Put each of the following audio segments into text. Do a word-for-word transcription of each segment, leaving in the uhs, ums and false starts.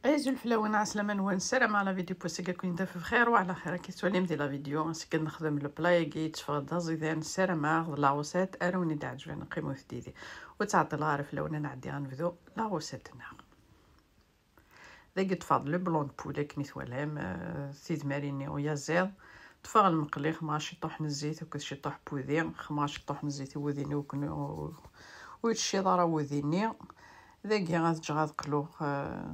Azul fell-awen, ɛeslama-nwen, ssarameɣ la vidéo n wass-agi ad ken-taf bxir wa ɛla xir. Akka tettwalim di la vidéo, ass-agi ad nexdem le plat-agi yetteffeɣ d aẓidan, ssarameɣ d la recette ara wen-d-iɛeǧben. Qqimet didi, ur ttɛeṭṭileɣ ara fell-awen, ad nɛeddi ad nebdu la recette-nneɣ. Dagi ṭṭfeɣ-d le blanc de poulet akken i twalam, eh, tidmarin-nni uyaziḍ. Ṭṭfeɣ lmeqli, xemɣeɣ ciṭuḥ n zzit akked ciṭuḥ n wudi, xemɣeɣ ciṭuḥ n zzit i wudi-nni ur ken-, ur yettciḍ ara wudi-nni. Dagi ad ǧǧeɣ ad qluɣ, eh,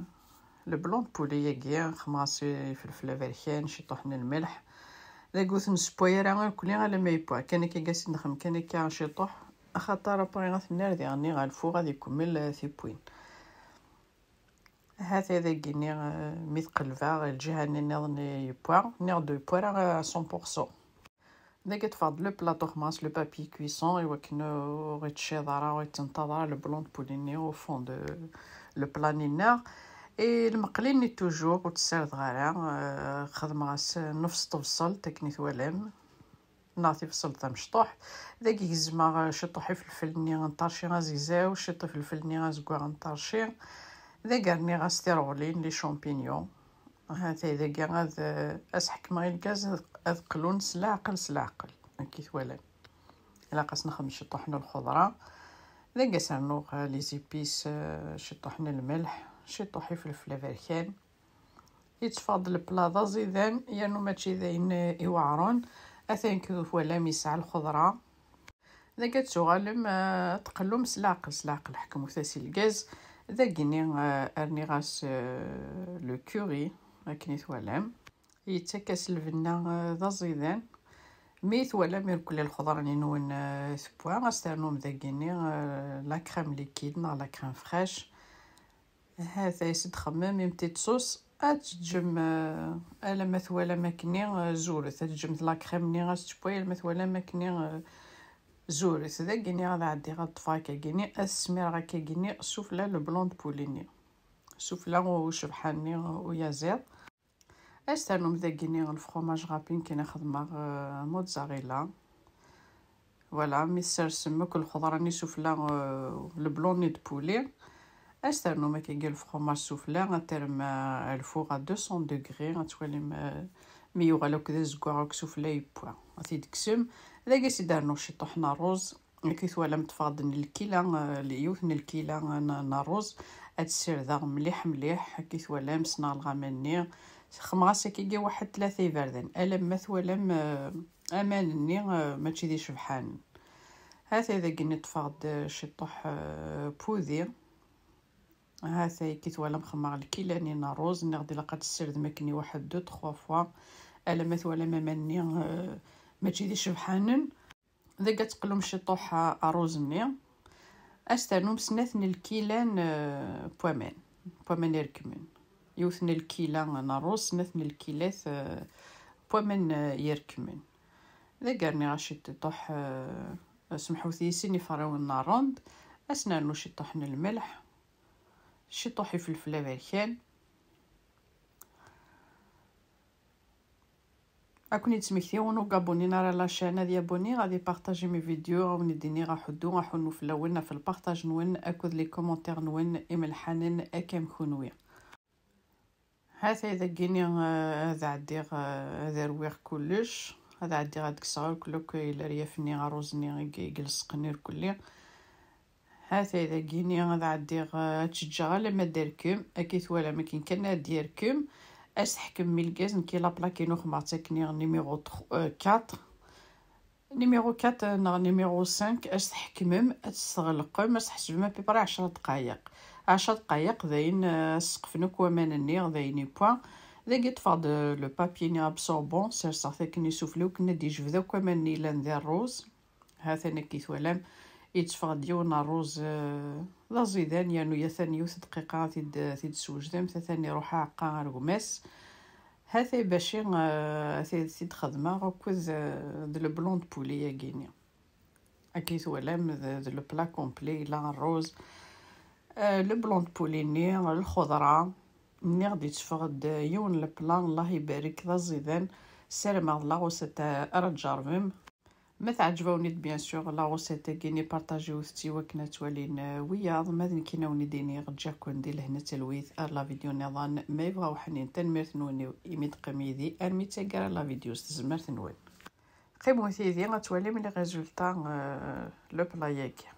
le blanc de poulet-agi, xemɣeɣ-as ifelfel aberkan, ciṭuḥ n lmelḥ. Dagi ur t-nessewway ara irkelli alamma yewwa. Kan akka i as-nexdem kan akka ciṭuḥ, axaṭer après ad t-nerr diɣenni ɣer lfuɣ ad ikemmel, eh, tiwwin. Hata dagi-nni, eh, mi t-qelbeɣ lǧiha-nni nniḍen yewwa, nniɣ-d ur yewwa ara à cent pour cent. Dagi ṭṭfeɣ-d le plateau, xemɣeɣ-as le papier cuisson i wakken ur yettciḍ ara, ur yettenṭaḍ ara le blanc de poulet-nni au fond de le plat-nni-nneɣ. Et lmeqli-nni toujours ur t-ssardeɣ ara, eh, xedmeɣ-as nnefs tebṣelt akken i twalam, neɣ tibṣelt tamecṭuḥt. Dagi gezmeɣ, eh, ciṭuḥ ifelfel-nni n ṭerci azegzaw, ciṭ ifelfel-nni azeggaɣ n ṭerci. Dagi rniɣ-as tireɣlin, les champignons. Hatay dagi ad, eh, ad s-ḥekmeɣ i lgaz ad, ad qlun s leɛqel, s leɛqel. Akka i twalam. Ilaq ad s-nexdem ciṭuḥ n lxeḍra. Dagi ad s-rnuɣ, eh, les épices, eh, ciṭuḥ n lmelḥ, ciṭuḥ ifelfel aberkan. Yetteffeɣ-d le plat d aẓidan, yernu mačči d ayen iweɛren. Atan akken i twalam yesɛa lxeḍra. Dagi ad tuɣalem, eh, ad tqellum s leɛqel, s leɛqel, ḥekmut-as i lgaz. Dagi-nni, eh, rniɣ-as, eh, le curry, akken i twalam. Yettak-as lbenna, eh, d aẓidan. Mi twalam irkelli lxeḍra-nni-nwen, eh, tewwa, ad s-ternum dagi-nni, eh, la crème liquide neɣ la crème fraîche. Hatay s d-xemmem une petite sauce, ad teǧǧem, eh, alamma twalam akkenni, eh, zuret, ad teǧǧem la crème-nni ad s-tewway alamma twalam akkenni, eh, zuret. Dagi-nni ad ɛeddiɣ ad ṭṭfeɣ akkagi-nni, ad smireɣ akkagi-nni sufella le blanc de poulet-nni, sufella ucebḥan-nni uyaziḍ. Ad s-ternum dagi-nni lefromage râpé akken i xedmeɣ, eh, mozzarella. Voilà, mi tsersem akk lxeḍra-nni sufella, eh, le blanc-nni de poulet. Ad s-ternum akkagi lefromage sufella, ad terrem, eh, lfuɣ à deux cents degrés, ad twalim, eh, mi yuɣal akk d azeggaɣ akk sufella yewwa. Ad t-id-tekksem. Dagi ad s-id-rnuɣ ciṭuḥ n rruz. Akken i twalam ṭṭfeɣ-d n lkila, eh, yiwet n lkila n, n rruz, ad tt-ssirdeɣ mliḥ mliḥ, akken i twalam ssneɣ lɣama-nni, xemɣeɣ-as akkagi waḥed tlata iberdan, alamma twalam, eh, aman-nni, eh, mačči d icebḥanen. Hatay dagi-nni ṭṭfeɣ-d ciṭuḥ, eh, pudi. Hatay akken i twalam xemɣeɣ lkila-nni n rruz, nniɣ-d ilaq ad tessirdem akken i waḥed deux trois fois, alamma twalam aman-nni, eh, mačči d icebḥanen. Dagi ad teqlum ciṭuḥ rruz-nni. Ad s-ternum snat n lkilan, eh, n waman, n waman irekmen. Yiwet n lkila n rruz, snat n lkilat, eh, n waman, eh, irekmen. Dagi rniɣ ciṭuḥ, eh, semḥut-iyi, sin iferrawen n rrend. Ad s-nernu ciṭuḥ n lmelḥ, ciṭuḥ ifelfel aberkan. Ad ken-id-smektiɣ, win ur gabuni ara la chaîne ad yabuni, ad ipartaji mes vidéos, ad wen-d-iniɣ aḥuddu, aḥunnu fell-awen ɣef lpartaj-nwen akked les commentaires-nwen imelḥanen akka am kunwi. Hatay dagi-nni, eh, ad ɛeddiɣ, eh, ad rwiɣ kullec, ad ɛeddiɣ ad kkseɣ irkelli akk ileryaf-nni, rruz-nni i, i ilesqen irkelli. Hatay dagi-nni ad ɛeddiɣ, eh, ad tt-ǧǧeɣ alamma d arkem. Akka i twalam akken kan ad d-yerkem, ad s-teḥkem mi lgaz. Nekki la plaque-inu xemɣeɣ-tt akkenni numéro quatre, numéro quatre neɣ numéro cinq. Ad s-tḥekmem, ad s-tɣelqem, ad s-tḥesbem à peu près ɛecra dqayeq. Ɛecra dqayeq dayen, eh, ad sseqfen akk waman-nni, dayen yewwa. Dagi ṭṭfeɣ-d le papier-nni absorbant, serseɣ-t akkenni sufella, akken ad d-yejbed akk waman-nni yellan di rruz. Hatan akka i twalam, yetteffeɣ-d yiwen n rruz, eh, d aẓidan, yernu atan yiwet dqiqa ad t-id-, ad t-id-swejdemt, atan iruḥ aɛeqqa ar gma-s. Hatay baci, eh, ad t-id-xedmeɣ akked, eh, d le blanc de poulet-agi-nni. Akka i twalam, d, d le plat complet, yella rruz, eh, le blanc de poulet-nni, lxeḍra. Nniɣ-d yetteffeɣ-d yiwen n le plat, Allah ibarek, d aẓidan. Ssarameɣ d la recette ara tjerrbem. Ma teɛǧeb-awen-id, bien sûr, la recette-agi-nni, partagiwet-tt i wakken ad twalin, eh, wiyaḍ. Ma d nekkini ad wen-id-iniɣ, ǧǧiɣ-ken di lehna d talwit ar la vidéo nniḍen ma yebɣa uḥnin. Tanemmirt-nwen imi d-teqqim yid-i armi d taggara n la vidéo s tezmert-nwen. Qqimet yid-i ad twalim les résultats, eh, le plat-agi.